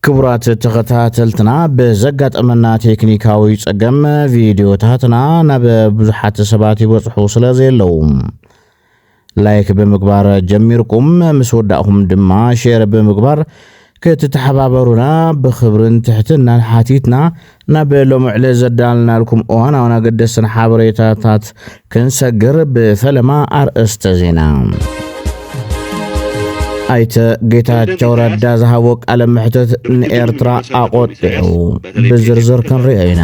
ክቡራት ተኸታተልትና፣ ብዘጋጠመና ቴክኒካዊ ጸገም ቪድዮታትና ናብ ብዙሓት ሰባት ይበጽሑ ስለ ዘየለዉ፣ ላይክ ብምግባር ጀሚርኩም፣ ምስ ወዳእኹም ድማ ሼር ብምግባር ክትተሓባበሩና ብኽብርን ትሕትናን ሓቲትና። ናብ ሎሚ ዕለት ዘዳልናልኩም እዋናውን ኣገደስትን ሓበሬታታት ክንሰግር፣ ብፈለማ ኣርእስተ ዜና። ኣይተ ጌታቸው ረዳ ዝሃቦ ቃለ መሕትት ንኤርትራ ኣቆጢዑ፣ ብዝርዝር ክንሪኦ ኢና።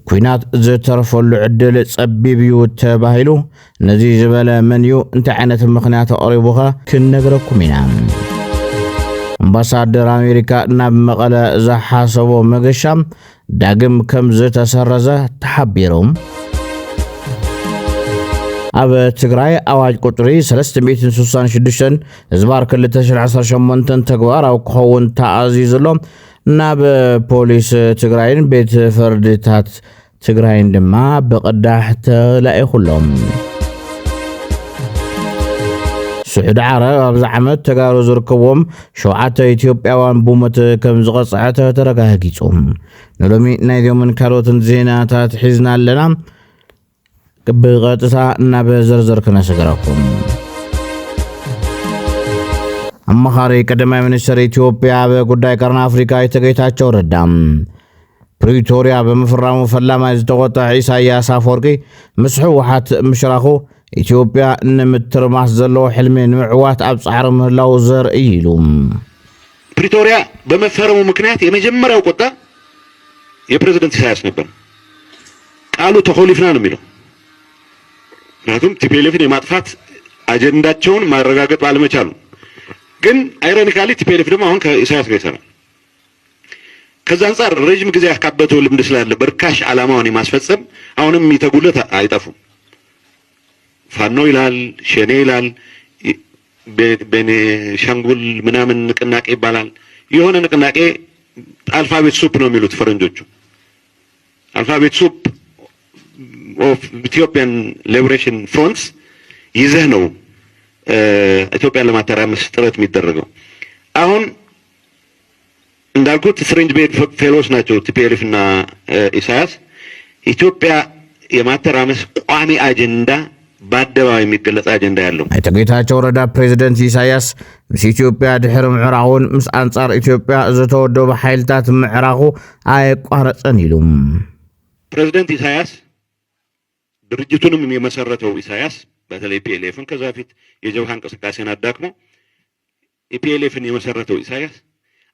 ኲናት ዝተርፈሉ ዕድል ጸቢብ እዩ ተባሂሉ፣ ነዚ ዝበለ መን እዩ? እንታይ ዓይነት ምኽንያት ኣቕሪቡኸ? ክንነግረኩም ኢና። ኣምባሳደር ኣሜሪካ ናብ መቐለ ዝሓሰቦ መገሻ ዳግም ከም ዝተሰረዘ ተሓቢሩ። ኣብ ትግራይ ኣዋጅ ቁጽሪ ሰለስተ ሚእትን ስሳን ሽዱሽተን ህዝባር ክልተ ሽሕን ዓሰርተ ሸሞንተን ተግባራዊ ክኸውን ተኣዚዙ ኣሎ። ናብ ፖሊስ ትግራይን ቤት ፍርድታት ትግራይን ድማ ብቕዳሕ ተላኢኹሎም። ስዑዲ ዓረብ ኣብዚ ዓመት ተጋሩ ዝርከብዎም ሸውዓተ ኢትዮጵያውያን ብሞት ከም ዝቐጽዐት ተረጋጊጹ። ንሎሚ ናይዚኦምን ካልኦትን ዜናታት ሒዝና ኣለና። ብቐጥታ ናብ ዝርዝር ክነስግረኩም። ኣማኻሪ ቀዳማይ ሚኒስትር ኢትዮጵያ ኣብ ጉዳይ ቀርኒ ኣፍሪካ ኣይተ ጌታቸው ረዳ፣ ፕሪቶርያ ብምፍራሙ ፈላማይ ዝተቆጥዐ ኢሳያስ ኣፈወርቂ፣ ምስ ህወሓት ምሽራኹ ኢትዮጵያ ንምትርማስ ዘለዎ ሕልሚ ንምዕዋት ኣብ ጻዕሪ ምህላው ዘርኢ ኢሉ። ፕሪቶሪያ በመፈረሙ ምክንያት የመጀመሪያው ቁጣ የፕሬዝደንት ኢሳያስ ነበር። ቃሉ ተኮሊፍና ነው የሚለው። ምክንያቱም ቲፒኤልኤፍን የማጥፋት አጀንዳቸውን ማረጋገጥ ባለመቻሉ። ግን አይሮኒካሊ ቲፒኤልኤፍ ደግሞ አሁን ከኢሳያስ ጋር ይሰራል። ከዛ አንጻር ረዥም ጊዜ ያካበተው ልምድ ስላለ በርካሽ ዓላማውን የማስፈጸም አሁንም የሚተጉለት አይጠፉም። ፋኖ ይላል፣ ሸኔ ይላል፣ ቤ- ቤኒሻንጉል ምናምን ንቅናቄ ይባላል። የሆነ ንቅናቄ አልፋቤት ሱፕ ነው የሚሉት ፈረንጆቹ። አልፋቤት ሱፕ ኦፍ ኢትዮጵያን ሊበሬሽን ፍሮንትስ ይዘህ ነው ኢትዮጵያን ለማተራመስ ጥረት የሚደረገው። አሁን እንዳልኩት ፍሬንች ቤድ ፌሎስ ናቸው ቲፒኤልኤፍ እና ኢሳያስ። ኢትዮጵያ የማተራመስ ቋሚ አጀንዳ በአደባባይ የሚገለጽ አጀንዳ ያለው። ኣይተ ጌታቸው ረዳ፣ ፕሬዚደንት ኢሳያስ ምስ ኢትዮጵያ ድሕሪ ምዕራቑን ምስ ኣንጻር ኢትዮጵያ ዝተወደቡ ሓይልታት ምዕራቑ ኣየቋረጸን ኢሉ። ፕሬዚደንት ኢሳያስ ድርጅቱንም የመሰረተው ኢሳያስ፣ በተለይ ፒኤልኤፍን ከዛ በፊት የጀብሃ እንቅስቃሴን አዳክሞ የፒኤልኤፍን የመሰረተው ኢሳያስ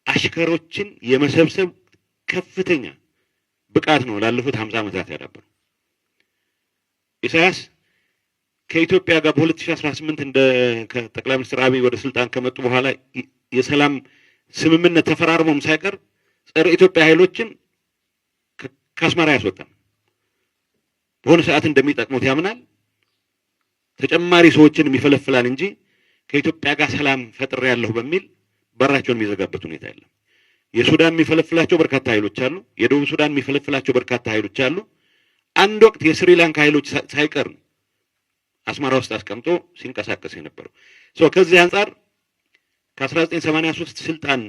አሽከሮችን የመሰብሰብ ከፍተኛ ብቃት ነው ላለፉት ሀምሳ ዓመታት ያዳበረው። ኢሳያስ ከኢትዮጵያ ጋር በሁለት ሺህ አስራ ስምንት እንደ ከጠቅላይ ሚኒስትር አብይ ወደ ስልጣን ከመጡ በኋላ የሰላም ስምምነት ተፈራርሞም ሳይቀር ጸረ ኢትዮጵያ ኃይሎችን ከአስመራ ያስወጣል። በሆነ ሰዓት እንደሚጠቅሙት ያምናል። ተጨማሪ ሰዎችን የሚፈለፍላል እንጂ ከኢትዮጵያ ጋር ሰላም ፈጥሬያለሁ በሚል በራቸውን የሚዘጋበት ሁኔታ የለም። የሱዳን የሚፈለፍላቸው በርካታ ኃይሎች አሉ። የደቡብ ሱዳን የሚፈለፍላቸው በርካታ ኃይሎች አሉ። አንድ ወቅት የስሪላንካ ኃይሎች ሳይቀር አስመራ ውስጥ አስቀምጦ ሲንቀሳቀስ የነበረው። ከዚህ አንጻር ከአስራ ዘጠኝ ሰማንያ ሶስት ስልጣን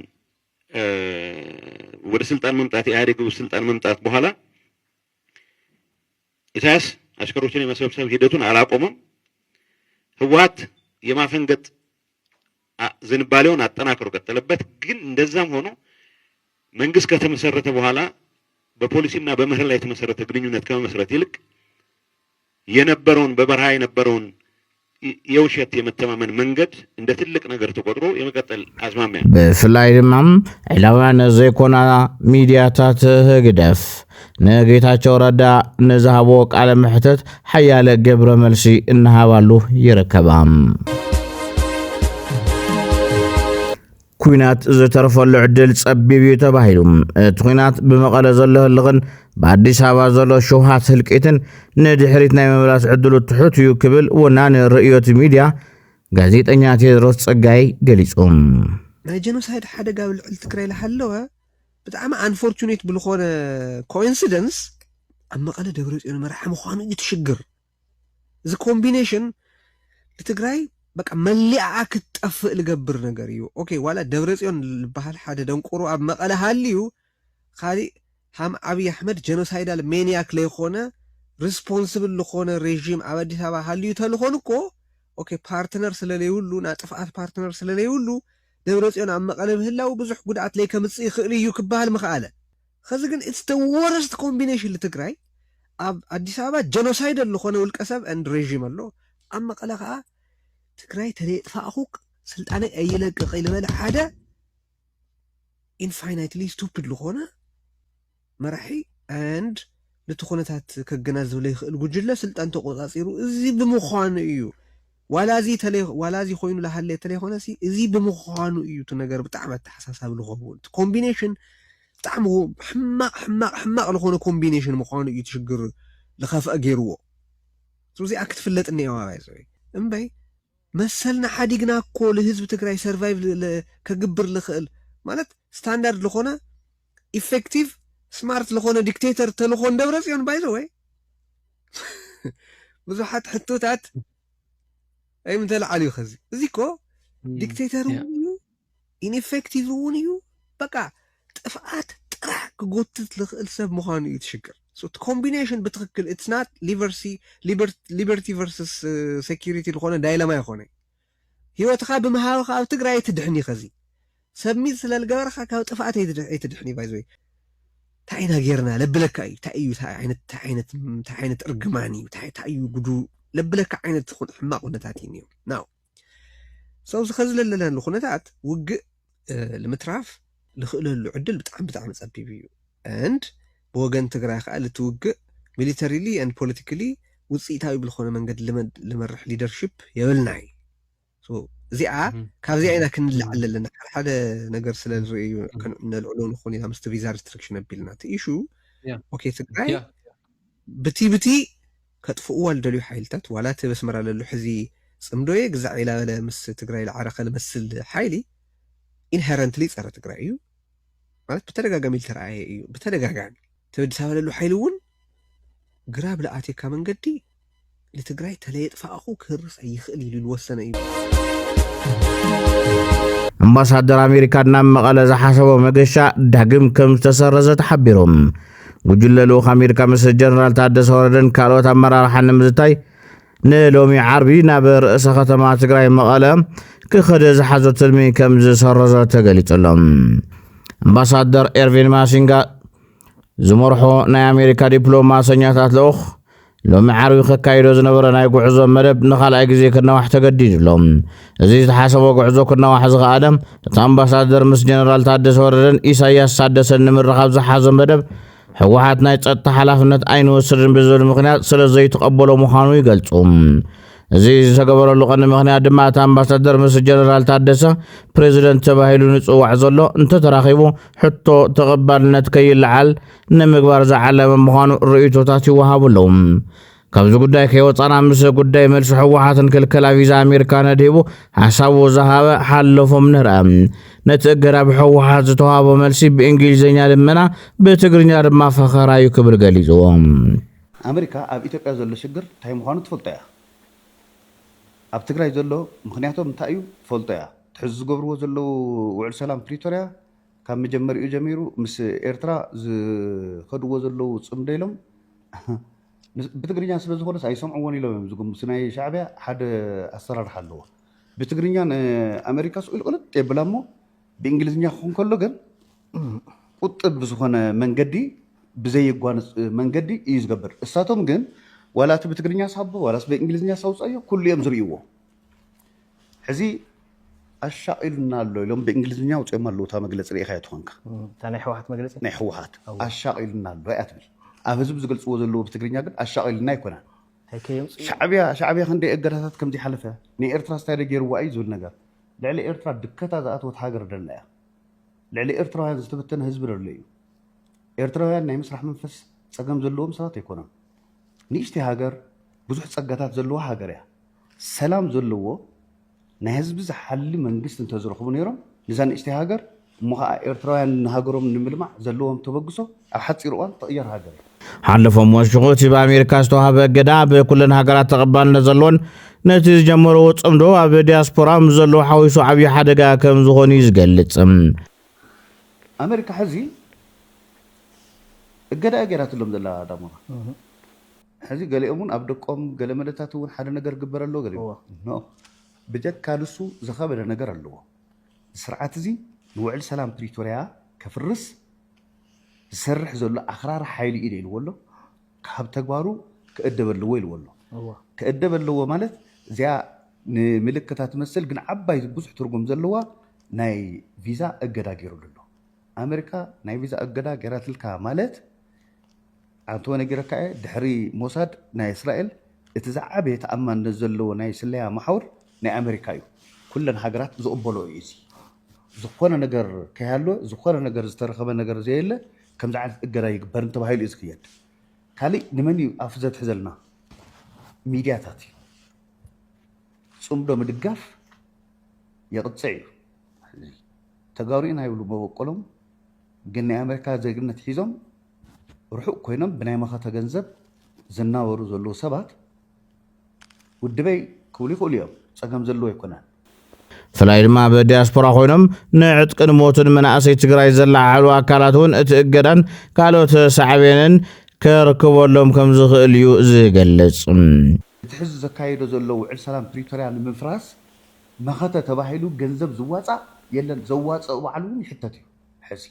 ወደ ስልጣን መምጣት፣ የኢህአዴግ ስልጣን መምጣት በኋላ ኢሳያስ አሽከሮችን የመሰብሰብ ሂደቱን አላቆመም። ህወሓት የማፈንገጥ ዝንባሌውን አጠናክሮ ቀጠለበት። ግን እንደዛም ሆኖ መንግስት ከተመሰረተ በኋላ በፖሊሲና በመርህ ላይ የተመሰረተ ግንኙነት ከመመስረት ይልቅ የነበረውን፣ በበረሃ የነበረውን የውሸት የመተማመን መንገድ እንደ ትልቅ ነገር ተቆጥሮ የመቀጠል አዝማሚያ። ብፍላይ ድማ ዕላውያን ዘይኮና ሚድያታት ህግደፍ ንጌታቸው ረዳ ንዝሃቦ ቃለ መሕተት ሓያለ ግብረ መልሲ እናሃባሉ ይርከባ። ኲናት ዝተርፈሉ ዕድል ጸቢብ እዩ ተባሂሉ። እቲ ኲናት ብመቐለ ዘሎ ህልኽን ብኣዲስ ኣበባ ዘሎ ሽውሃት ህልቂትን ንድሕሪት ናይ ምምላስ ዕድሉ ትሑት እዩ ክብል ወናኒ ርእዮት ሚድያ ጋዜጠኛ ቴድሮስ ጸጋይ ገሊጹ። ናይ ጀኖሳይድ ሓደጋ ኣብ ልዕሊ ትግራይ ዝሃለወ ብጣዕሚ ኣንፎርቹኔት ብልኾነ ኮኢንሲደንስ ኣብ መቐለ ደብረፅዮን መራሒ ምዃኑ እዩ ትሽግር። እዚ ኮምቢኔሽን ንትግራይ በቃ መሊኣ ክትጠፍእ ልገብር ነገር እዩ። ኦኬ፣ ዋላ ደብረጽዮን ዝበሃል ሓደ ደንቆሮ ኣብ መቐለ ሃልዩ፣ ካሊእ ሃም ኣብይ ኣሕመድ ጀኖሳይዳል ሜንያክ ለይኮነ፣ ሪስፖንስብል ልኾነ ሬዥም ኣብ ኣዲስ ኣበባ ሃልዩ ተልኾን እኮ፣ ኦኬ፣ ፓርትነር ስለለይብሉ፣ ና ጥፍኣት ፓርትነር ስለለይብሉ፣ ደብረጽዮን ኣብ መቐለ ምህላው ብዙሕ ጉድኣት ለይከምጽእ ይኽእል እዩ ክበሃል ምኽኣለ። ኸዚ ግን it's the worst combination ልትግራይ። ኣብ ኣዲስ ኣበባ ጀኖሳይደል ልኾነ ውልቀ ሰብ and ሬዥም ኣሎ፣ ኣብ መቐለ ኸዓ ትግራይ ተለየጥፋእኹ ስልጣነይ ኣይለቅቕ ኢልበለ ሓደ ኢንፋይናይትሊ ስቱፒድ ልኾነ መራሒ and ነቲ ኩነታት ከገናዝብ ለይኽእል ጉጅለ ስልጣን ተቆጻጺሩ። እዚ ብምዃኑ እዩ ዋላ እዚ ተለይ-፣ ዋላ እዚ ኮይኑ ለሃለ ተለይኮነ ሲ፣ እዚ ብምዃኑ እዩ እቲ ነገር ብጣዕሚ ኣተሓሳሳቢ ልኸውን። እቲ ኮምቢኔሽን ብጣዕሚ ሕማቕ፣ ሕማቕ፣ ሕማቕ ልኾነ ኮምቢኔሽን ምዃኑ እዩ እቲ ሽግር ልኸፍአ ገይርዎ። So እዚኣ ክትፍለጥ እኒአዋ ባይዘወይ። እምበይ መሰልና ሓዲግና እኮ ልህዝቢ ትግራይ ሰርቫይቭ ል-፣ ል-፣ ከግብር ልኽእል ማለት ስታንዳርድ ልኾነ ኢፌክቲቭ ስማርት ልኾነ ዲክቴተር ተልኾን ደብረጽዮን ባይዘወይ ብዙሓት ሕቶታት ኣይምተልዓሉ እዩ። ኸዚ እዚ እኮ ዲክቴተር እውን እዩ፣ ኢንኤፌክቲቭ እውን እዩ። በቃ ጥፍኣት ጥራሕ ክጎትት ልኽእል ሰብ ምዃኑ እዩ ትሽግር። So እቲ ኮምቢኔሽን ብትኽክል it's not liberty፣ liberty versus security ልኾነ ዳይለማ ይኾነ። ህይወትኻ ብምሃብኻ ኣብ ትግራይ ኣይትድሕን እዩ። ኸዚ ሰብሚት ስለ ልገበርኻ ካብ ጥፍኣት ኣይትድሕ-፣ ኣይትድሕን እዩ። ባይዘወይ እንታይ ኢና ጌርና ለብለካ እዩ። እንታይ እዩ፣ እንታይ ዓይነት፣ እንታይ ዓይነት፣ እንታይ ዓይነት እርግማን እዩ፣ እንታይ፣ እንታይ እዩ ጉዱ ለብለካ ዓይነት ዝኾነ ሕማቕ ኩነታት እዩ እኒኦ። ናው ሰው ኸዚ ለለናሉ ኩነታት ውግእ እ፣ ንምትራፍ ልኽእለሉ ዕድል ብጣዕሚ፣ ብጣዕሚ ጸቢብ እዩ። And ብወገን ትግራይ ኸዓ ልትውግእ ሚሊተሪሊ and ፖለቲካሊ ውፅኢታዊ ብልኾነ መንገዲ ልመድ-፣ ልመርሕ ሊደርሺፕ የብልና እዩ። So እዚኣ፣ እም። ካብዚኣ ኢና ክንላዓል እም። ዘለና። ሓደ ሓደ ነገር ስለ እም። ንርኢ እዩ፣ እም። ከን-፣ ነልዕሎ ንኾን ኢና ምስቲ ቪዛ ሪስትሪክሽን ኣቢልና። እቲ ኢሹ፣ ያ። ኦኬ፣ ትግራይ ያ። ብቲ ብቲ ከጥፍእዋ ልደልዩ ሓይልታት፣ ዋላ እቲ በስመራ ለሉ ሕዚ ጽምዶየ ግዛዕ ኢላ በለ ምስ ትግራይ ልዓረኸ ልመስል ሓይሊ ኢንሄረንትሊ ጸረ ትግራይ እዩ። ማለት ብተደጋጋሚ ልተረኣየ እዩ። ብተደጋጋሚ እቲ ኣዲስ ኣበባ ለሉ ሓይሊ እውን ግራ ብለኣቴካ መንገዲ ንትግራይ ተለየጥፋእኹ ክህርስ ኣይኽእል ኢሉ ልወሰነ እዩ። ኣምባሳደር ኣሜሪካ ናብ መቐለ ዝሓሰቦ መገሻ ዳግም ከም ዝተሰረዘ ተሓቢሩ። ጉጅለ ልኡኽ ኣሜሪካ ምስ ጀነራል ታደሰ ወረደን ካልኦት ኣመራርሓን ንምዝታይ ንሎሚ ዓርቢ ናብ ርእሰ ከተማ ትግራይ መቐለ ክኸደ ዝሓዞ ትልሚ ከም ዝሰረዞ ተገሊጹ ኣሎ። ኣምባሳደር ኤርቪን ማሲንጋ ዝመርሖ ናይ ኣሜሪካ ዲፕሎማሰኛታት ልኡኽ ሎሚ ዓርቢ ከካይዶ ዝነበረ ናይ ጉዕዞ መደብ ንኻልኣይ ግዜ ክናዋሕ ተገዲዱ ኣሎ። እዚ ዝተሓሰቦ ጉዕዞ ክናዋሕ ዝኸኣለ እቲ ኣምባሳደር ምስ ጀነራል ታደሰ ወረደን ኢሳያስ ታደሰን ንምርኻብ ዝሓዞ መደብ ህወሓት ናይ ጸጥታ ሓላፍነት ኣይንወስድን ብዝብል ምኽንያት ስለ ዘይተቐበሎ ምዃኑ ይገልጹ። እዚ ዝተገበረሉ ቀንዲ ምኽንያት ድማ እቲ ኣምባሳደር ምስ ጀነራል ታደሰ ፕሬዚደንት ተባሂሉ ንጽዋዕ ዘሎ እንተተራኺቡ ሕቶ ተቐባልነት ከይለዓል ንምግባር ዝዓለመ ምዃኑ ርእይቶታት ይወሃቡ ኣለዉ። ካብዚ ጉዳይ ከይወጻና ምስ ጉዳይ መልሲ ህወሓትን ክልከላ ቪዛ ኣሜሪካ ነድሂቡ ሓሳቡ ዝሃበ ሓለፎም ንርአ። ነቲ እገዳ ብህወሓት ዝተዋህቦ መልሲ ብእንግሊዝኛ ልመና ብትግርኛ ድማ ፈኸራ እዩ ክብል ገሊጽዎ። ኣሜሪካ ኣብ ኢትዮጵያ ዘሎ ሽግር እንታይ ምዃኑ ትፈልጦ እያ። ኣብ ትግራይ ዘሎ ምኽንያቶም እንታይ እዩ ትፈልጦ እያ። ትሕዚ ዝገብርዎ ዘለዉ ውዕል ሰላም ፕሪቶርያ ካብ መጀመሪኡ ጀሚሩ ምስ ኤርትራ ዝኸድዎ ዘለዉ ጽምዶ ኢሎም ምስ-፣ ብትግርኛ ስለ ዝኾነስ ኣይሰምዕዎን ኢሎም እዮም ዝግምቱ። ናይ ሻዕቢያ ሓደ ኣሰራርሓ ኣለዎ። ብትግርኛ ንኣሜሪካ ስኡ ኢሉ ቅልጥ የብላ እሞ ብእንግሊዝኛ ክኾን ከሎ ግን ቁጥብ ብዝኾነ መንገዲ፣ ብዘየጓንጽ መንገዲ እዩ ዝገብር። እሳቶም ግን ዋላ እቲ ብትግርኛ ሳቦ ዋላስ ብእንግሊዝኛ ሳውጻዮ ኩሉ እዮም ዝርእይዎ። ሕዚ ኣሻቒሉና ኣሎ ኢሎም ብእንግሊዝኛ ኣውፅኦም ኣለዉ። እታ መግለፂ ርኢኻዮ ትኾንካ። እም፣ እታ ናይ ህወሓት መግለፂ? ናይ ህወሓት። ኣዎ። ኣሻቒሉና ኣሎ እያ ትብል። ኣብ ህዝቢ ዝገልፅዎ ዘለዉ ብትግርኛ ግን ኣሻቒሉና ኣይኮነን። እንታይ ከየምፅኡ? ሻዕብያ፣ ሻዕብያ ክንደይ እገዳታት ከም ዘይሓለፈ፣ ንኤርትራ ስታይ ዶ ገይርዋ እዩ ዝብል ነገር። ልዕሊ ኤርትራ ድከታ ዝኣተወት ሃገር ደላ እያ። ልዕሊ ኤርትራውያን ዝተበተነ ህዝቢ ደሎ እዩ። ኤርትራውያን ናይ ምስራሕ መንፈስ ጸገም ዘለዎም ሰባት ኣይኮነን። ንእሽተይ ሃገር፣ ብዙሕ ጸጋታት ዘለዋ ሃገር እያ። ሰላም ዘለዎ፣ ናይ ህዝቢ ዝሓሊ መንግስቲ እንተዝረኽቡ ነይሮም፣ ነዛ ንእሽተይ ሃገር፣ እሞ ኸዓ ኤርትራውያን ንሃገሮም ንምልማዕ ዘለዎም ተበግሶ ኣብ ሓጺር እዋን ትቕየር ሃገር እያ። ሓለፎም ወሽኹ እቲ ብኣሜሪካ ዝተዋህበ እገዳ ብኩለን ሃገራት ተቐባልነት ዘለዎን ነቲ ዝጀመርዎ ጽምዶ ኣብ ዲያስፖራ ምስ ዘለዉ ሓዊሱ ዓብዪ ሓደጋ ከም ዝኾኑ እዩ ዝገልጽ። ኣሜሪካ ሕዚ እገዳ እያ ገይራትሎም ዘላ ዳሞራ። ሕዚ ገሊኦም እውን ኣብ ደቆም ገለ መደታት እውን ሓደ ነገር ግበር ኣሎ ገለ እዋ። ኖ ብጀካ ንሱ ዝኸበደ ነገር ኣለዎ። ስርዓት እዚ ንውዕል ሰላም ፕሪቶርያ ከፍርስ ዝሰርሕ ዘሎ ኣኽራሪ ሓይሊ እዩ ኢልዎ ኣሎ። ካብ ተግባሩ ክእደብ ኣለዎ ኢልዎ ኣሎ። እዋ ክእደብ ኣለዎ ማለት እዚኣ ንምልክታ ትመስል ግን ዓባይ ብዙሕ ትርጉም ዘለዋ ናይ ቪዛ እገዳ ገይሩሉ ኣሎ። ኣሜሪካ ናይ ቪዛ እገዳ ገይራትልካ ማለት ኣንተ ነጊረካ እየ ድሕሪ ሞሳድ ናይ እስራኤል እቲ ዝዓበየ ተኣማንነት ዘለዎ ናይ ስለያ መሓውር ናይ ኣሜሪካ እዩ። ኩለን ሃገራት ዝቕበሎ እዩ። እዚ ዝኾነ ነገር ከይሃሎ ዝኾነ ነገር ዝተረኸበ ነገር ዘየለ ከምዚ ዓይነት እገዳ ይግበርን ተባሂሉ እዩ ዝክየድ። ካሊእ ንመን እዩ ኣፍ ዘትሕዘልና? ሚድያታት እዩ። ፅምዶ ምድጋፍ የቕፅዕ እዩ። ተጋሩ ኢና ይብሉ መበቆሎም ግን ናይ ኣሜሪካ ዜግነት ሒዞም ርሑቕ ኮይኖም ብናይ መኸተ ገንዘብ ዝናበሩ ዘለዉ ሰባት ውድበይ ክብሉ ይኽእሉ እዮም። ፀገም ዘለዎ ኣይኮነን። ብፍላይ ድማ ኣብ ዲያስፖራ ኮይኖም ንዕጥቅን ሞትን መናእሰይ ትግራይ ዘለዓዕሉ ኣካላት እውን እቲ እገዳን ካልኦት ሳዕቤንን ከርክበሎም ከም ዝኽእል እዩ ዝገልጽ። እቲ ሕዚ ዘካየዶ ዘሎ ውዕል ሰላም ፕሪቶርያ ንምፍራስ መኸተ ተባሂሉ ገንዘብ ዝዋፃእ የለን። ዘዋፅእ ባዕሉ እውን ይሕተት እዩ። ሕዚ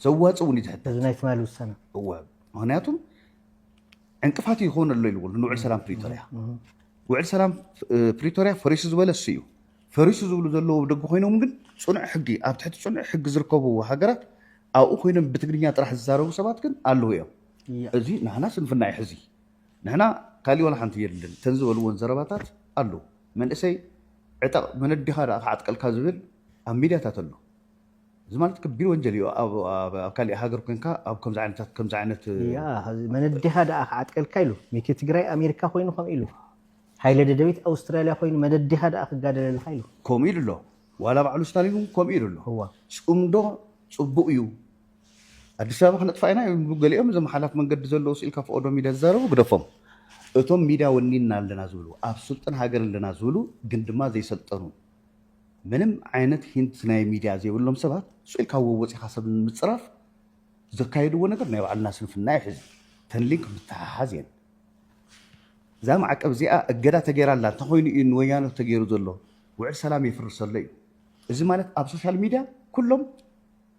ዘዋፅእ እውን እዩ ዝሕተት። እዚ ናይ ትማሊ ውሳነ እወ ምክንያቱም ዕንቅፋት ይኸውን ኣሎ ኢሉ ንውዕል ሰላም ፕሪቶርያ። ውዕል ሰላም ፕሪቶርያ ፈሪሱ ዝበለ እሱ እዩ። ፈሪሱ ዝብሉ ዘለዉ ደገ ኮይኖም ግን ፅኑዕ ሕጊ ኣብ ትሕቲ ፅኑዕ ሕጊ ዝርከቡ ሃገራት ኣብኡ ኮይኖም ብትግርኛ ጥራሕ ዝዛረቡ ሰባት ግን ኣለዉ እዮም። እዚ ናህና ስንፍና እዩ። ሕዚ ንሕና ካሊእ ዋላ ሓንቲ የለን። ተን ዝበልዎን ዘረባታት ኣለዉ። መንእሰይ ዕጠቕ መነዲኻ ደኣ ክዓጥቀልካ ዝብል ኣብ ሚድያታት ኣሎ። እዚ ማለት ከቢድ ወንጀል እዩ። ኣብ ካሊእ ሃገር ኮንካ ኣብ ከምዚ ዓይነታት ከምዚ ዓይነት መነዲኻ ደኣ ክዓጥቀልካ ኢሉ ሚኪ ትግራይ ኣሜሪካ ኮይኑ ከም ኢሉ ሃይለ ደደቢት ኣውስትራልያ ኮይኑ መነዲኻ ደኣ ክጋደለልካ ኢሉ ከምኡ ኢሉ ኣሎ። ዋላ ባዕሉ ስታሊን እውን ከምኡ ኢሉ ኣሎ። እዋ ፅምዶ ፅቡቅ እዩ። ኣዲስ ኣበባ ክነጥፋ ኢና ይብሉ ገሊኦም። እዞም ሓላፍ መንገዲ ዘለዉ ስኢልካ ፈቀዶ ሚድያ ዝዛረቡ ግደፎም። እቶም ሚድያ ወኒንና ኣለና ዝብሉ ኣብ ስልጡን ሃገር ኣለና ዝብሉ ግን ድማ ዘይሰልጠኑ ምንም ዓይነት ሂንት ናይ ሚድያ ዘይብሎም ሰባት ስኢልካ ወፂኻ ሰብ ንምፅራፍ ዘካየድዎ ነገር ናይ ባዕልና ስንፍና እዩ። ሕዚ ተን ሊንክ ምትሓሓዝ እየን። እዛ ማዕቀብ እዚኣ እገዳ ተገይራ ኣላ እንተኮይኑ እዩ ንወያነ ተገይሩ ዘሎ ውዕል ሰላም የፍርስ ዘሎ እዩ። እዚ ማለት ኣብ ሶሻል ሚድያ ኩሎም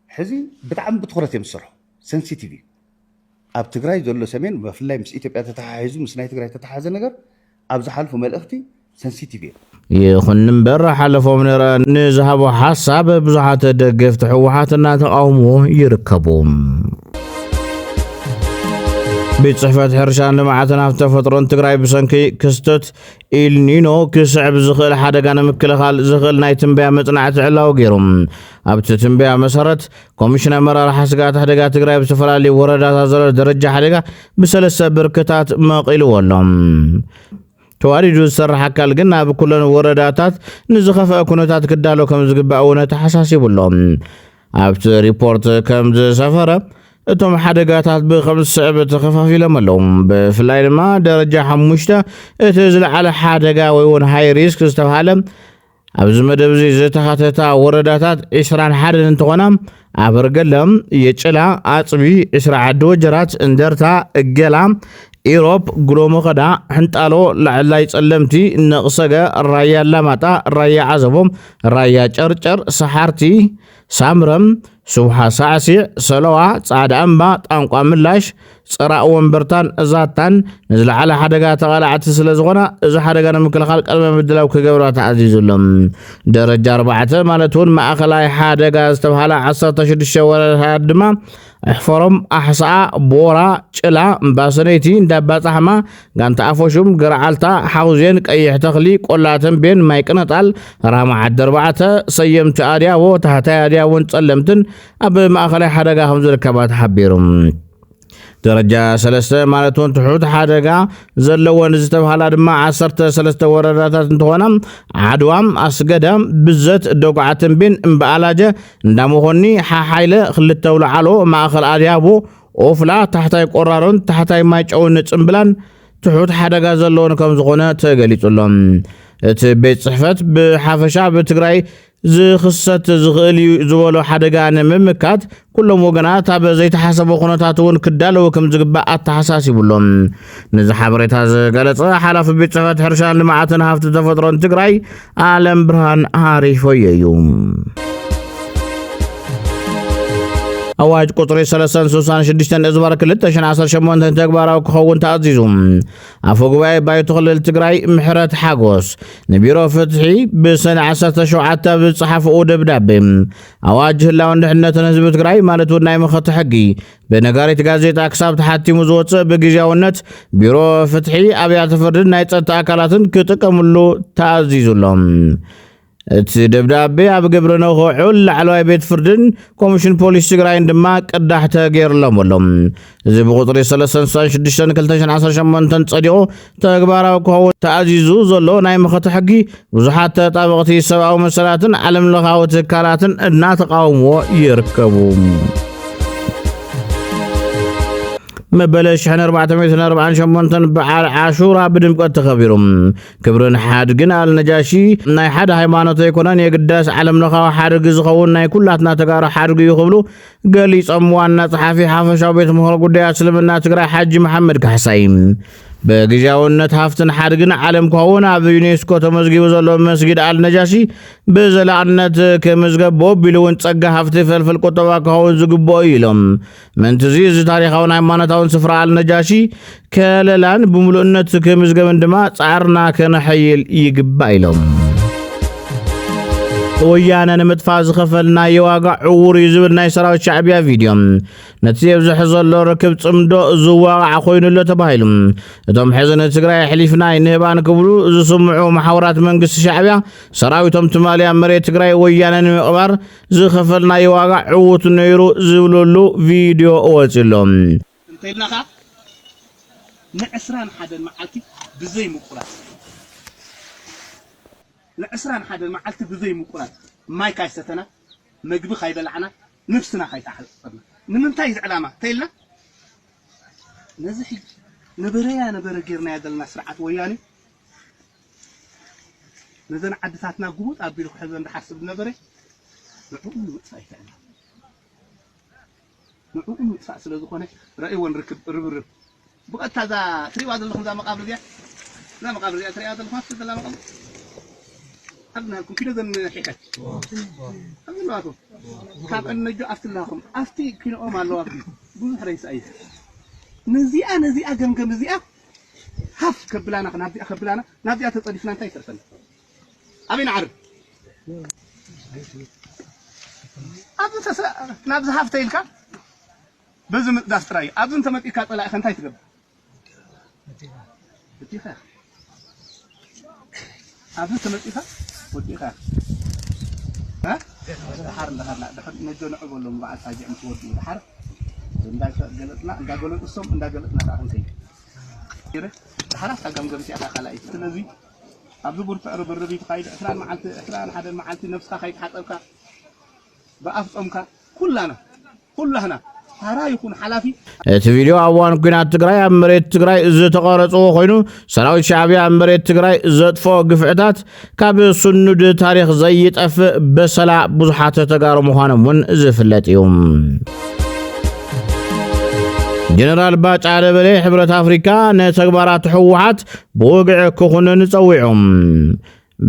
ሕዚ ብጣዕሚ ብትኩረት እዮም ዝሰርሑ። ሰንሲቲቭ እዩ። ኣብ ትግራይ ዘሎ ሰሜን ብፍላይ ምስ ኢትዮጵያ ተተሓሒዙ ምስ ናይ ትግራይ ተተሓዘ ነገር ኣብ ዝሓልፉ መልእኽቲ ሰንሲቲቭ እዮም። ይኹን እምበር ሓለፎም ንረ ንዝሃቦ ሓሳብ ብዙሓት ደገፍቲ ህወሓት እናተቃውሞ ይርከቡ። ቤት ጽሕፈት ሕርሻን ልምዓትን ሃብቲ ተፈጥሮን ትግራይ ብሰንኪ ክስተት ኢልኒኖ ክስዕብ ዝኽእል ሓደጋ ንምክልኻል ዝኽእል ናይ ትንበያ መጽናዕቲ ዕላዊ ገይሩ። ኣብቲ ትንበያ መሰረት ኮሚሽን ኣመራርሓ ስግኣት ሓደጋ ትግራይ ኣብ ዝተፈላለዩ ወረዳታት ዘሎ ደረጃ ሓደጋ ብሰለስተ ብርክታት መቒልዎ ኣሎ። ተዋዲዱ ዝሰርሕ ኣካል ግን ኣብ ኩለን ወረዳታት ንዝኸፍአ ኩነታት ክዳሎ ከም ዝግባእ እውን ኣተሓሳሲቡ ኣሎ። ኣብቲ ሪፖርት ከም ዝሰፈረ እቶም ሓደጋታት ብከም ዝስዕብ ተኸፋፊሎም ኣለዉ። ብፍላይ ድማ ደረጃ ሓሙሽተ እቲ ዝለዓለ ሓደጋ ወይ እውን ሃይ ሪስክ ዝተባሃለ ኣብዚ መደብ እዚ ዝተኻተታ ወረዳታት ዕስራን ሓደን እንትኾና ኣበርገለ፣ የጭላ፣ ኣፅቢ፣ ዕስራ ዓዲ ወጀራት፣ እንደርታ፣ እገላ፣ ኢሮብ፣ ጉሎመኸዳ፣ ሕንጣሎ፣ ላዕላይ ፀለምቲ፣ ነቕሰገ፣ ራያ ኣላማጣ፣ ራያ ዓዘቦ፣ ራያ ጨርጨር፣ ሰሓርቲ፣ ሳምረ፣ ስውሓ ሳዕሲዕ፣ ሰለዋ፣ ፃዕዳ እምባ፣ ጣንቋ ምላሽ፣ ፀራእ ወንበርታን ዛታን ንዝለዓለ ሓደጋ ተቓላዕቲ ስለ ዝኾና እዚ ሓደጋ ንምክልኻል ቅድመ ምድላው ክገብራ ተኣዚዙ ኣሎ። ደረጃ ኣርባዕተ ማለት እውን ማእኸላይ ሓደጋ ዝተብሃላ ዓሰርተ ሽዱሽተ ወረዳታት ድማ ኣሕፈሮም፣ ኣሕሰኣ፣ ቦራ፣ ጭላ፣ እምባሰነይቲ፣ እንዳባፃሕማ፣ ጋንታ ኣፎሹም፣ ገርዓልታ፣ ሓውዜን፣ ቀይሕ ተኽሊ፣ ቆላ ተንቤን፣ ማይ ቅነጣል፣ ራማ ዓዲ ኣርባዕተ፣ ሰየምቲ ኣድያቦ፣ ታሕታይ ኣድያቦን ፀለምትን ኣብ ማእኸላይ ሓደጋ ከም ዝርከባ ተሓቢሩ። ደረጃ ሰለስተ ማለት እውን ትሑት ሓደጋ ዘለወን ዝተብሃላ ድማ ዓሰርተ ሰለስተ ወረዳታት እንትኾና ዓድዋ፣ ኣስገደ፣ ብዘት፣ ደጉዓ ተንቤን፣ እምበኣላጀ፣ እንዳመኾኒ፣ ሓሓይለ፣ ክልተ ኣውላዓሎ፣ ማእኸል ኣድያቦ፣ ኦፍላ፣ ታሕታይ ቆራሮን ታሕታይ ማይጨውን ጽምብላን ትሑት ሓደጋ ዘለዎን ከም ዝኾነ ተገሊጹ ኣሎ። እቲ ቤት ጽሕፈት ብሓፈሻ ኣብ ትግራይ ዝኽሰት ዝኽእል እዩ ዝበሎ ሓደጋ ንምምካት ኩሎም ወገናት ኣብ ዘይተሓሰበ ኩነታት እውን ክዳለዉ ከም ዝግባእ ኣተሓሳሲቡ ኣሎ። ነዚ ሓበሬታ ዝገለጸ ሓላፊ ቤት ጽሕፈት ሕርሻን ልምዓትን ሃፍቲ ተፈጥሮን ትግራይ ኣለም ብርሃን ኣሪፎየ እዩ። ኣዋጅ ቁጽሪ ሰለስተ ስሳን ሽዱሽተን እዝባር ክልተ ሽሕን ዓሰርተ ሸሞንተን ተግባራዊ ክኸውን ተኣዚዙ። ኣፈ ጉባኤ ባይቶ ክልል ትግራይ ምሕረት ሓጎስ ንቢሮ ፍትሒ ብሰነ ዓሰርተ ሸውዓተ ኣብ ዝጸሓፍኡ ደብዳቤ፣ ኣዋጅ ህላውን ድሕነትን ህዝቢ ትግራይ ማለት እውን ናይ መኸተ ሕጊ ብነጋሪት ጋዜጣ ክሳብ ተሓቲሙ ዝወፅእ ብግዜያውነት ቢሮ ፍትሒ፣ ኣብያተ ፍርድን ናይ ጸጥታ ኣካላትን ክጥቀምሉ ተኣዚዙ ኣሎ። እቲ ደብዳቤ ኣብ ግብሪ ንኽውዕል ላዕለዋይ ቤት ፍርድን ኮሚሽን ፖሊስ ትግራይን ድማ ቅዳሕ ተገይርሎም ኣሎ። እዚ ብቁፅሪ ሰለስተ ስሳን ሽዱሽተን ክልተ ሽሕን ዓሰርተ ሸሞንተን ጸዲቑ ተግባራዊ ክኸውን ተኣዚዙ ዘሎ ናይ መኸተ ሕጊ ብዙሓት ተጣበቕቲ ሰብኣዊ መሰላትን ዓለም ለኻዊ ትካላትን እናተቃወምዎ ይርከቡ። መበለ ሽሕን ኣርባዕተ ሚእትን ኣርባዓን ሸሞንተን በዓል ዓሹራ ብድምቀት ተኸቢሩ። ክብርን ሓድግን ኣልነጃሺ ናይ ሓደ ሃይማኖት ኣይኮነን፣ የግዳስ ዓለም ለኻዊ ሓድጊ ዝኸውን ናይ ኩላትና ተጋሩ ሓድጊ እዩ ክብሉ ገሊጾም። ዋና ጸሓፊ ሓፈሻዊ ቤት ምኽሪ ጉዳያት እስልምና ትግራይ ሓጂ መሓመድ ካሕሳይ፣ በግዜያውነት ሃፍትን ሓድግን ዓለም ክኸውን ኣብ ዩኔስኮ ተመዝጊቡ ዘሎ መስጊድ ኣልነጃሺ ብዘላቕነት ክምዝገብ፣ ብወቢሉ እውን ጸጋ ሃፍቲ ፈልፈል ቁጠባ ክኸውን ዝግብኦ እዩ ኢሎም። ምእንትዚ እዚ ታሪኻውን ሃይማኖታውን ስፍራ ኣልነጃሺ ከለላን ብምሉእነት ክምዝገብን ድማ ጻዕርና ከነሐይል ይግባእ ኢሎም። ወያነ ንምጥፋእ ዝኸፈልናዮ ዋጋ ዕዉር እዩ ዝብል ናይ ሰራዊት ሻዕብያ ቪድዮ፣ ነቲ የብዝሕ ዘሎ ርክብ ጽምዶ ዝዋቓዕ ኮይኑ ኣሎ ተባሂሉ። እቶም ሕዚ ንትግራይ ኣሕሊፍና ኣይንህባን ክብሉ ዝስምዑ መሓውራት መንግስቲ ሻዕብያ፣ ሰራዊቶም ትማሊ ኣብ መሬት ትግራይ ወያነ ንምቕባር ዝኸፈልናዮ ዋጋ ዕዉት ነይሩ ዝብልሉ ቪድዮ ወፂኡ ኣሎ። እንተኢልና ኸዓ ንዕስራን ሓደን መዓልቲ ብዘይ ምቁራፅ፣ ንዕስራን ሓደን መዓልቲ ብዘይ ምቁራፅ ማይ ካይሰተና፣ መግቢ ካይበላዕና፣ ነብስና ካይተሓፀርና። ንምንታይ እዚ ዕላማ እንተኢልና፣ ነዚ ሕጂ ነበረያ ነበረ ጌርናዮ ዘለና ስርዓት ወያኔ ነዘን ዓድታትና ጉቡጥ ኣቢሉ ክሕዘን ዝሓስብ ዝነበረ ንዕኡ ንምጥፋእ ይተዕላ። ንዕኡ ምጥፋእ ስለ ዝኾነ ረእይዎ ንርክብ ርብርብ። ብቐጥታ እዛ ትሪእዋ ዘለኹም እዛ መቓብር እዚኣ፣ እዛ መቓብር እዚኣ ትሪእዋ ዘለኹም፣ ኣብቲ ዘላ መቓብር፣ ኣብዚ ናሃልኩም ኪኖ ዘን ሒኸት፣ ኣብዚ ኣለዋኩም። ካብ እነጆ ኣብቲ ኣለዋኩም፣ ኣብቲ ኪኖኦም ኣለዋ፣ ኣብቲ ብዙሕ ሬሳ እዩ። ነዚኣ፣ ነዚኣ ገምገም እዚኣ ሃፍ ከብላና፣ ናብዚኣ ከብላና፣ ናብዚኣ ተጸዲፍና እንታይ ይተርፈና? ኣበይ ንዓርብ? ኣብዚ ተሰ-፣ ናብዚ ሃፍተ ኢልካ በዚ ምጥዳፍ ጥራይ እዩ። ኣብዚ እንተመጢካ ጸላኢኻ እንታይ ትገብር? ወዲኻ። ኣብዚ ተመጢኻ ወዲኻ። እ? ድሓር እንዳኸድና፣ ድሕር ነጆ ንዑ በሎም በዓል ሳጅዕ ምስ ወድኡ ድሓር እንዳገለጥና፣ እንዳገለጡ እሶም፣ እንዳገለጥና ከዓ ክንከይድ። ገይረ፣ ድሓር ኣታ ገምገም እቲኣ ካልኣይቲ። ስለዚ ኣብዚ ብርቱዕ ርብርብ እዩ ተኻይዱ። ዕስራን መዓልቲ፣ ዕስራን ሓደን መዓልቲ ነብስኻ ከይተሓጸብካ፣ ብኣፍ ጾምካ፣ ኩላና፣ ኩላህና፣ ተራ ይኹን ሓላፊ። እቲ ቪድዮ ኣብ እዋን ኲናት ትግራይ ኣብ መሬት ትግራይ ዝተቐረጽዎ ኮይኑ፣ ሰራዊት ሻዕብያ ኣብ መሬት ትግራይ ዘጥፍኦ ግፍዕታት ካብ ስኑድ ታሪኽ ዘይጠፍእ በሰላ ብዙሓት ተጋሩ ምዃኖም እውን ዝፍለጥ እዩ። ጀነራል ባጫ ደበሌ ሕብረት ኣፍሪካ ንተግባራት ህወሓት ብወግዒ ክኹንን ጸዊዑ።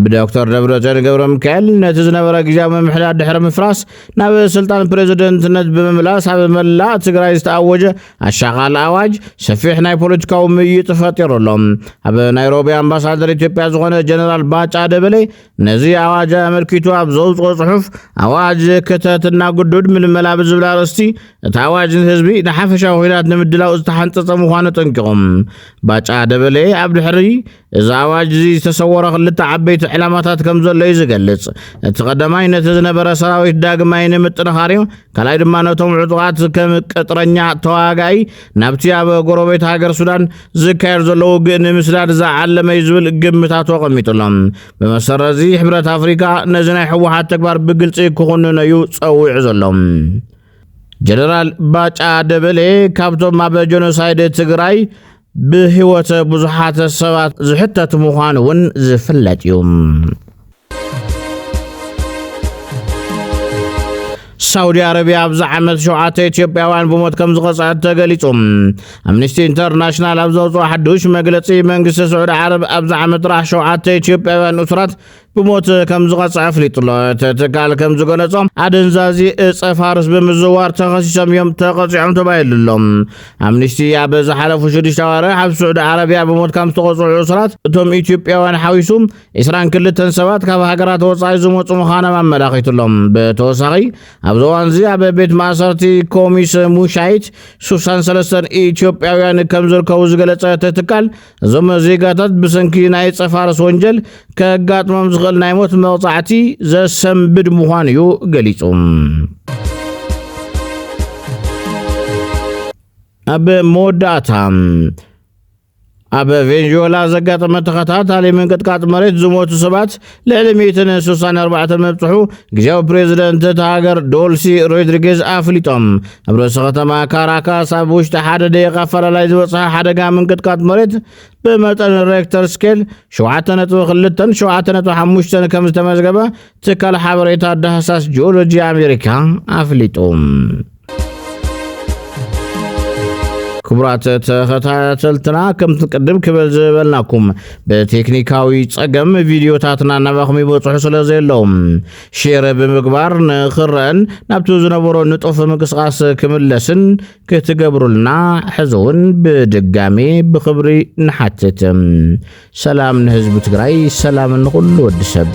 ብዶክተር ደብረጽዮን ገብረ ሚካኤል ነቲ ዝነበረ ግዝያዊ ምምሕዳር ድሕሪ ምፍራስ ናብ ስልጣን ፕሬዝደንትነት ብምምላስ ኣብ መላእ ትግራይ ዝተኣወጀ ኣሻቓሊ ኣዋጅ ሰፊሕ ናይ ፖለቲካዊ ምይይጥ ፈጢሩ ኣሎ። ኣብ ናይሮቢ ኣምባሳደር ኢትዮጵያ ዝኾነ ጀነራል ባጫ ደበሌ ነዚ ኣዋጅ ኣመልኪቱ ኣብ ዘውፅኦ ፅሑፍ፣ ኣዋጅ ክተትና ግዱድ ምልመላ ብዝብል ኣርእስቲ፣ እቲ ኣዋጅ ንህዝቢ ንሓፈሻዊ ኲናት ንምድላው ዝተሓንፀፀ ምዃኑ ኣጠንቂቖም። ባጫ ደበሌ ኣብ ድሕሪ እዚ ኣዋጅ እዚ ዝተሰወረ ክልተ ዓበይቲ ዕላማታት ከም ዘሎ እዩ ዝገልጽ። እቲ ቀዳማይ ነቲ ዝነበረ ሰራዊት ዳግማይ ንምጥንኻር እዩ። ካልኣይ ድማ ነቶም ዕጡቓት ከም ቅጥረኛ ተዋጋኢ ናብቲ ኣብ ጎረቤት ሃገር ሱዳን ዝካየድ ዘሎ ውግእ ንምስዳድ ዝዓለመ እዩ ዝብል ግምታቱ ኣቐሚጡ ኣሎ። ብመሰረት እዚ ሕብረት ኣፍሪካ ነዚ ናይ ህወሓት ተግባር ብግልጺ ክኹንኖ እዩ ጸዊዑ ዘሎ። ጀነራል ባጫ ደበሌ ካብቶም ኣብ ጀኖሳይድ ትግራይ ብህይወት ብዙሓት ሰባት ዝሕተት ምዃኑ እውን ዝፍለጥ እዩ። ሳውዲ ኣረብያ ኣብዚ ዓመት ሸውዓተ ኢትዮጵያውያን ብሞት ከም ዝቐፅዐት ተገሊጹ። ኣምኒስቲ ኢንተርናሽናል ኣብ ዘውፅኦ ሓዱሽ መግለፂ፣ መንግስቲ ስዑዲ ዓረብ ኣብዚ ዓመት ጥራሕ ሸውዓተ ኢትዮጵያውያን እሱራት ብሞት ከም ዝቐፅዐ ኣፍሊጡ ኣሎ። እቲ ትካል ከም ዝገለጾ፣ ኣደንዛዚ እፀ ፋርስ ብምዝዋር ተኸሲሶም እዮም ተቐፂዖም ተባሂሉ ኣሎ። ኣምኒስቲ ኣብ ዝሓለፉ ሽዱሽተ ኣዋርሕ ኣብ ስዑዲ ዓረብያ ብሞት ካብ ዝተቐፅዑ እሱራት፣ እቶም ኢትዮጵያውያን ሓዊሱ ዕስራን ክልተን ሰባት ካብ ሃገራት ወጻኢ ዝመጹ ምዃኖም ኣመላኺቱ ኣሎ። ብተወሳኺ፣ ኣብዚ እዋን እዚ ኣብ ቤት ማእሰርቲ ኮሚስ ሙሻይት ሱሳን ሰለስተን ኢትዮጵያውያን ከም ዝርከቡ ዝገለጸ እቲ ትካል፣ እዞም ዜጋታት ብሰንኪ ናይ ጸፋርስ ወንጀል ከጋጥሞም ዝኽእል ናይ ሞት መቕጻዕቲ ዘሰንብድ ምዃኑ እዩ ገሊጹ። ኣብ መወዳእታ፣ ኣብ ቬንዙዌላ ዘጋጠመ ተኸታታሊ ምንቅጥቃጥ መሬት ዝሞቱ ሰባት ልዕሊ ሚእትን ስሳን ኣርባዕተን ምብጽሑ ግዝያዊ ፕሬዚደንት እታ ሃገር ዶልሲ ሮድሪጌዝ ኣፍሊጦም። ኣብ ርእሲ ከተማ ካራካስ ኣብ ውሽጢ ሓደ ደቂቕ ኣፈላላይ ዝበጽሐ ሓደጋ ምንቅጥቃጥ መሬት ብመጠን ሬክተር ስኬል ሸውዓተ ነጥቢ ክልተን ሸውዓተ ነጥቢ ሓሙሽተን ከም ዝተመዝገበ ትካል ሓበሬታ ዳህሳስ ጂኦሎጂ ኣሜሪካ ኣፍሊጡ። ክቡራት ተኸታተልትና፣ ከምቲ ቅድም ክብል ዝበልናኩም፣ ብቴክኒካዊ ጸገም ቪድዮታትና ናባኹም ይበጽሑ ስለ ዘለዉ፣ ሼር ብምግባር ንኽረአን ናብቲ ዝነበሮ ንጡፍ ምንቅስቓስ ክምለስን ክትገብሩልና ሕዚ እውን ብድጋሜ ብኽብሪ ንሓትት። ሰላም ንህዝቢ ትግራይ፣ ሰላም ንኹሉ ወዲ ሰብ።